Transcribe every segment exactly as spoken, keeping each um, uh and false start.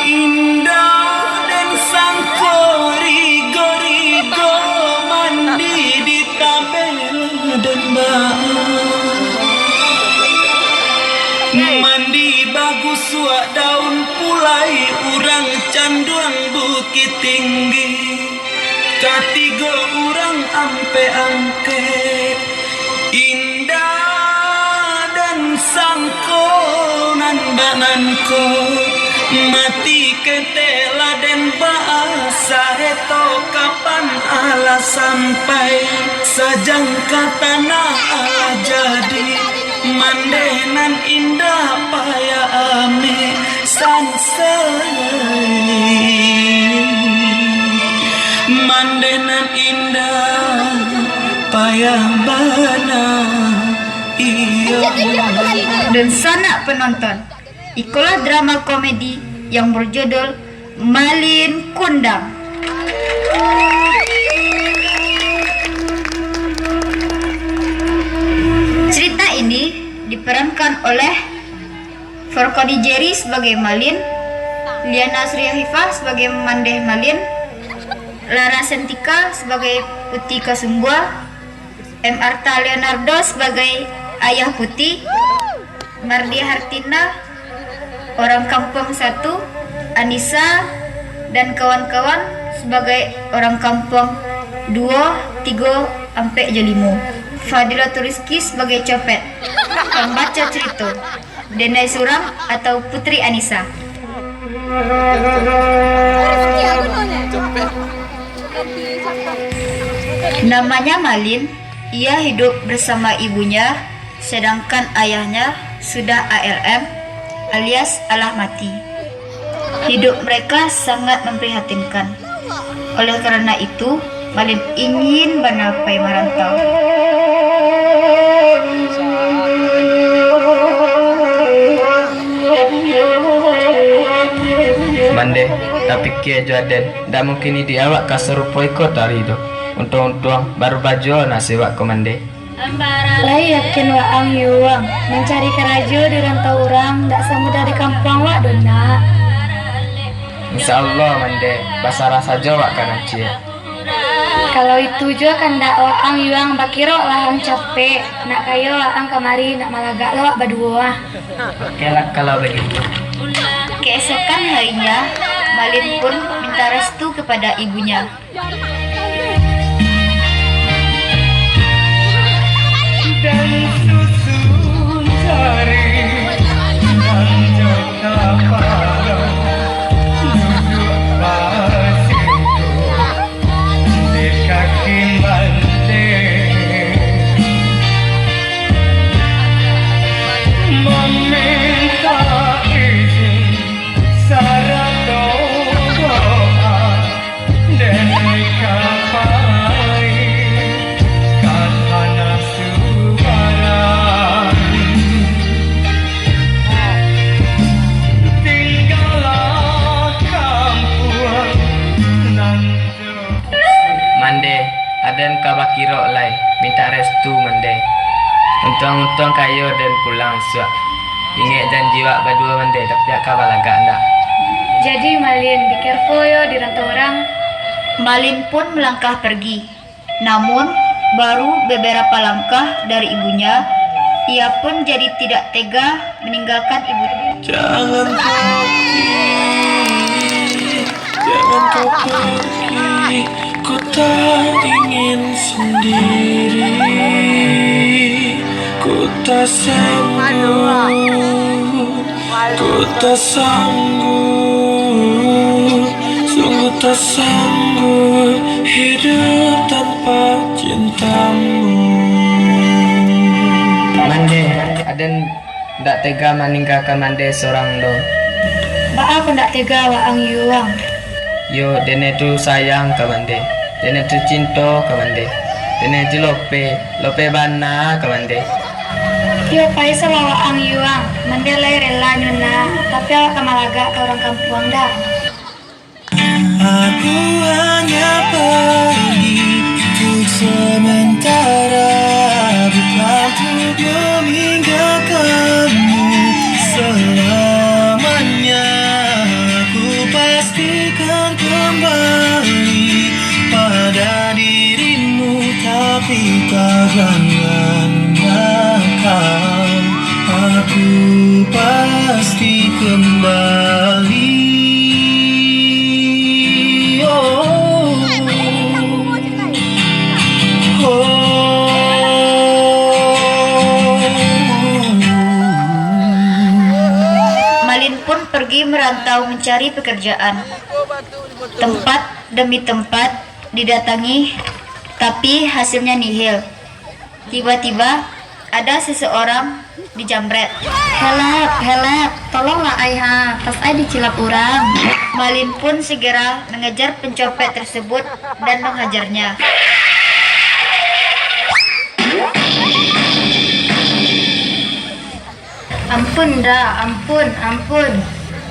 Indah den sangko rigo-rigo mandi di tabel den baa. Mandi bagusuak daun pulai urang Canduang Bukittinggi. Katigo urang ampek angkek, indah den sangko nan bak nan ko, mati ketek lah den baa, sareto kapan alah sampai, sajangka tanah alah jadi. Mandeh nan indah payah ameh sansai. Mandeh nan indah payah bana, iyo. Dan sanak penonton, ikolah drama komedi yang berjudul Malin Kundang. Cerita ini diperankan oleh Forkody Jerry sebagai Malin, Liana Sri Hifah sebagai Mandeh Malin, Lara Sentika sebagai Puti Kasumbua, M Arta Leonardo sebagai Ayah Puti, Mardi Hartina, orang Kampung Satu, Anissa, dan kawan-kawan sebagai orang Kampung Duo, Tigo, Ampek, jo Limo, Fadilatul Rizki sebagai Copet, pambaco carito, Denai Surang atau Putri Anissa. Namanya Malin, ia hidup bersama ibunya, sedangkan ayahnya sudah A L M alias alah mati. Hidup mereka sangat memprihatinkan. Oleh karena itu, Malin ingin bana pai marantau. Mandeh, tapikia jo aden, ndak mungkin iduik awak ka sarupo iko tu ari tu. Untuang-untuang, baru bajuo nasi wak ko, Mandeh. Lai yakin waang, Yuang, mancari karajo di rantau urang ndak samudah di kampuang wak doh, nak. Insya Allah, Mandeh, basarah sajo wak ka nan ciek. Kalau itu juo kandak waang, Yuang, bakirok lah ang capek, nak kayo waang kamari, nak malagak lo wak baduo ah. Oke lah, kalau begitu. Keesokan harinya, Malin pun minta restu kepada ibunya. Mamintak izin sarato doa. Denai ka pai ka tanah subarang, tinggalah kampuang nan jo. Mandeh, aden ka bakirok lai, mintak restu, Mandeh. Untuang-untuang kayo den pulang suak. Ingek janji wak baduo, Mandeh, tapi ka balagak ndak? Jadi, Malin, be careful yo di rantau urang. Malin pun melangkah pergi. Namun, baru beberapa langkah dari ibunya, ia pun jadi tidak tega meninggalkan ibunya. Jangan pergi, jangan kau pergi, ku tak ingin sendiri, ku tak sanggup, ku tak sanggup, sungguh tak sanggup hidup tanpa cintamu. Mandeh, aden ndak tega maninggakan Mandeh sorang doh. Baa kok ndak tega waang, Yuang? Yo, denai tu sayang ka Mandeh. Denai tu cinto ka Mandeh. Denai tu lope, lope bana ka Mandeh. Yo pai salawak ang yuang, mandeh lai rela nyo nak, tapi awak ka malagak ka urang kampuang dah. Aku hanya pergi untuk sementara, bukan untuk meninggalkanmu selamanya. Aku pastikan kembali pada dirimu, tapi kau jangan nakal. Aku pasti kembali. Oh. Oh. Malin pun pergi merantau mencari pekerjaan. Tempat demi tempat didatangi, tapi hasilnya nihil. Tiba-tiba, ada seseorang dijambret. "Help, help, tolonglah ai ha, tas ai dicilap urang." Malin pun segera mengejar pencopet tersebut dan menghajarnya. "Ampun, Da, ampun, ampun."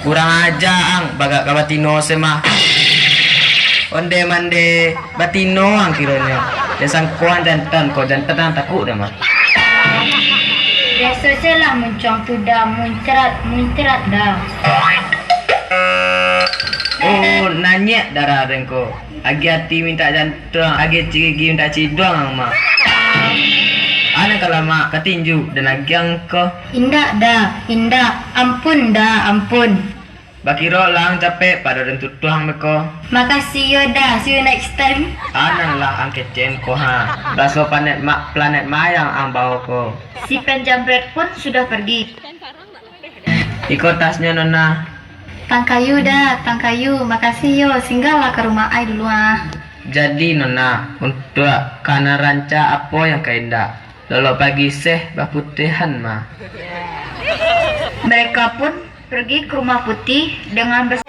"Kurang aja ang, bagak ka batino se mah. Onde mande batino ang kironyo. Jan sangko ang jantan ko, jantan ang takuik Da mah." "Biaso se lah muncuang tu Da, muncrat, muncrat Da." "Oh, nanyek darah den ko. Agiah ati mintak jantuang, agiah cirigi mintak ciduang ang mah. Anang ka lamak, ka tinju, den agiah ang ko." "Indak Da, indak, ampun Da, ampun." "Bakiro lah ang capek pado den tutuang beko." "Makasih yo Da, see you next time." "Anang lah ang kecek ko ha, raso planet ma-, planet mayang ang bao ko." Si penjambret pun sudah pergi. "Iko tasnyo Nona." "Tangkayu Da, tangkayu, makasih yo, singgahlah ka rumah ai dulu ah." "Jadi Nona, untuak ka nan rancak apo yang ka indak? Lolok pagi seh baputihan mah." Mereka pun pergi ke rumah Putih dengan bers-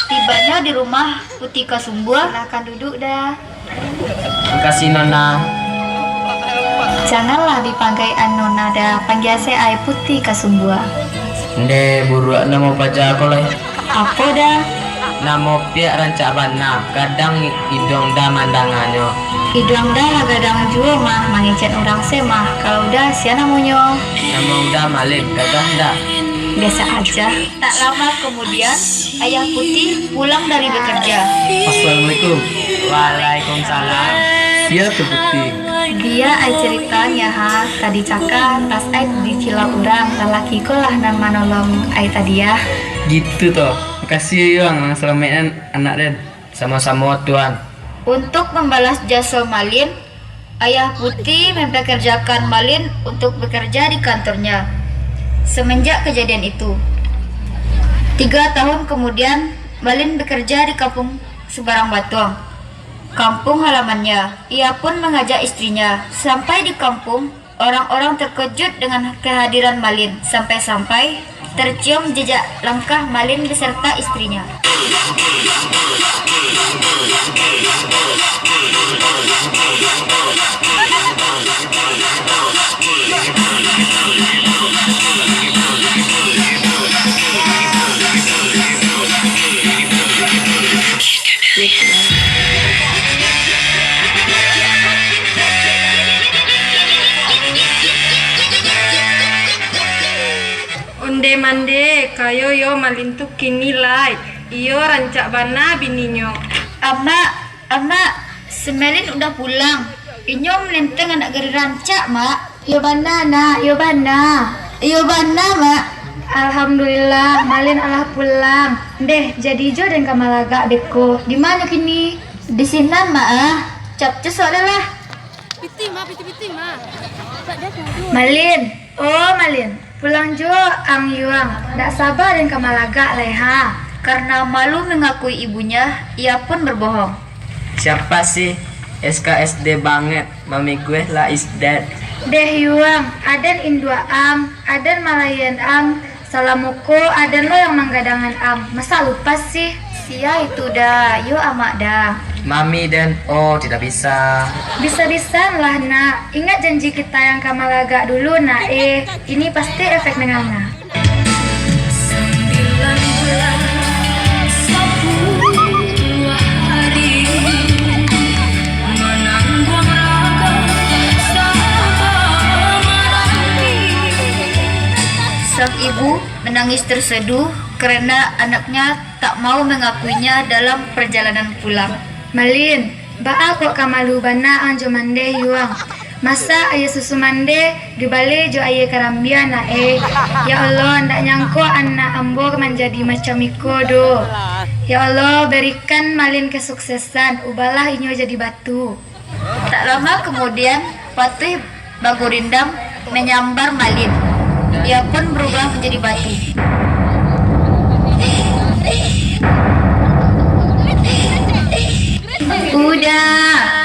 Tibanyo di rumah Putih Kasumbua, "Silakan duduk, Da." "Makasih, Nona." "Janganlah dipanggai an Nona, Da. Panggia se ai Putih Kasumbua." "Ndeh, buruak namo paja ko lai." "Apo, Da?" "Namo Piak rancak bana, gadang iduang Da mandanganyo." "Iduang Da lah gadang juo mah, mangecek urang se mah. Kalau Da, sia namonyo?" "Namo Da Malin, gadang Da." "Biaso aja." Tak lama kemudian, Ayah Putih pulang dari bekerja. "Assalamualaikum." "Waalaikumsalam." "Sia tu Putih?" "Bia ai caritonyo ha, tadi caka tas ai dicilap urang, lalaki ko lah nan manolong ai tadi ah." "Gitu toh. Makasih yo ang, lah salamaik an anak den." "Samo-samo Tuan." Untuk membalas jaso Malin, Ayah Putih mempekerjakan Malin untuk bekerja di kantornya. Semenjak kejadian itu, tiga tahun kemudian, Malin bekerja di kampung Subarang Batuang, kampung halamannya. Ia pun mengajak istrinya. Sampai di kampung, orang-orang terkejut dengan kehadiran Malin, sampai-sampai tercium jejak langkah Malin beserta istrinya. Kayo yo Malin tu kini lai, iyo rancak bana bininyo. Amak, amak, si Malin udah pulang. Inyo malintang anak gadih rancak, Mak. Iyo bana, Nak, iyo bana. Iyo bana, Mak. Alhamdulillah, Malin alah pulang. Ndeh, jadi jo den ka malagak beko. Di manyo kini? Di sinan, Mak, ah. Capcus awak lah. Piti, Ma, piti-piti, Ma. Malin, oh Malin, pulang juo ang Yuang, dak saba den ka malagak lai ha. Karena malu mengakui ibunya, ia pun berbohong. Siapa sih? S K S D banget, Mami gue lah is dead. Deh Yuang, aden induak ang, aden malahian ang, salamo ko aden lo yang manggadangan ang, masa lupa sih? Sia itu Da, yo amak Da. Mami dan oh tidak bisa. Bisa-bisan lah nak, ingat janji kita yang ka malagak dulu nak eh, ini pasti efek menganga. Sang ibu menangis terseduh karena anaknya tak mau mengakuinya dalam perjalanan pulang. Malin, baa kok ka malu bana ang jo mandeh Yuang? Masak aia susu mandeh, dibaleh jo aia karambia nak eh. Ya Allah, ndak nyangko anak ambo manjadi macam iko doh. Ya Allah, berikan Malin kesuksesan, ubahlah inyo jadi batu. Tak lama kemudian, Patuih bagurindam menyambar Malin. Ia pun berubah menjadi batu. Udah.